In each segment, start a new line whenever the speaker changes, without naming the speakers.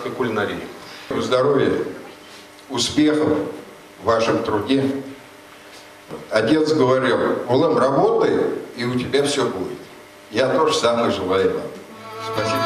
татарской кулинарии.
Здоровья, успехов в вашем труде. Отец говорил, Улым, работай, и у тебя все будет. Я тоже самое желаю вам. Спасибо.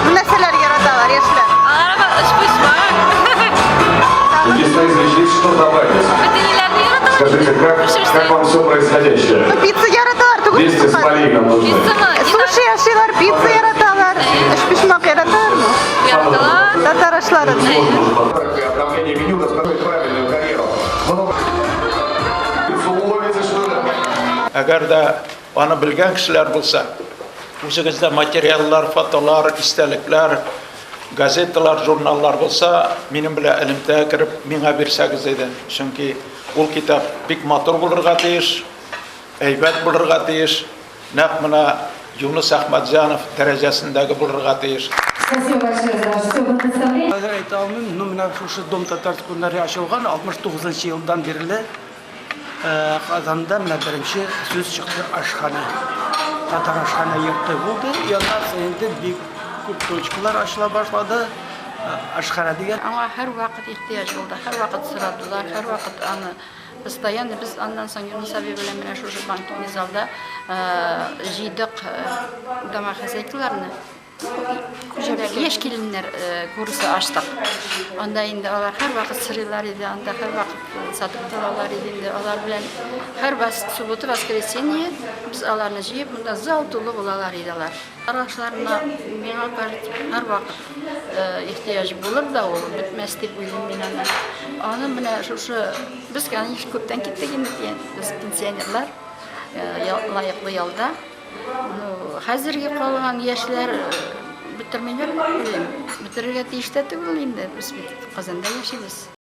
Нәрсәләр яраталар яшьләр?
Аларга өчпочмак.
Чудеса есть что добавить? Скажите, как вам все происходящее?
Ну, пицца яраталар түгел.
Вести с полей нам нужны.
Суши ашыйлар, пицца яраталар. Өчпочмак яраталармы?
Яраталар.
Татар ашларын.
Обновление меню рассказывает правильную карьеру. Много... Ловите что-то.
Әгәр дә аны белгән кешеләр булса, үзегездә материаллар, фотолар, истәлекләр, газеталар, журналлар булса, минем белән элемтәгә кереп, миңа бирсәгез иде. Чөнки ул китап бик матур булырга тиеш, әйбәт булырга тиеш, нәкъ менә Юныс Әхмәтҗанов дәрәҗәсендәге булырга тиеш.
Спасибо большое за ваше теплое представление.
Хәзер әйтә алмыйм, ну менә шушы Дом татарской кулинарии ачылган 69 елдан бирле Казанда менә беренче сүз чыкты ашханә. Татар ашханә йорты булды. И аннан соң инде бик күп точкалар ачыла башлады. Ашханә дигән.
Аңа һәрвакыт ихтыяҗ булды, һәрвакыт сорадылар, һәрвакыт аны постоянно без аннан соң Юныс абый белән менә шушы банкетный залда җыйдык домохозяйкаларны. Яшь киленнәр курсы ачтык. Анда инде алар һәрвакыт сорыйлар иде, анда һәрвакыт сатып торалар иде инде. Алар белән һәр суббота, воскресенье без аларны җыеп, монда зал тулы булалар иде алар. Ашларына миңа кажется, һәрвакыт ихтыяҗ булыр да ул, бетмәс дип уйлыйм мин аны. Аны менә шушы без, конечно, күптән киттек инде, без пенсионерлар, лаеклы ялда. Ну, хәзерге калган яшьләр бетермиләр дип уйлыйм. Бетерергә тиеш тә түгел инде, без бит Казанда яшибез.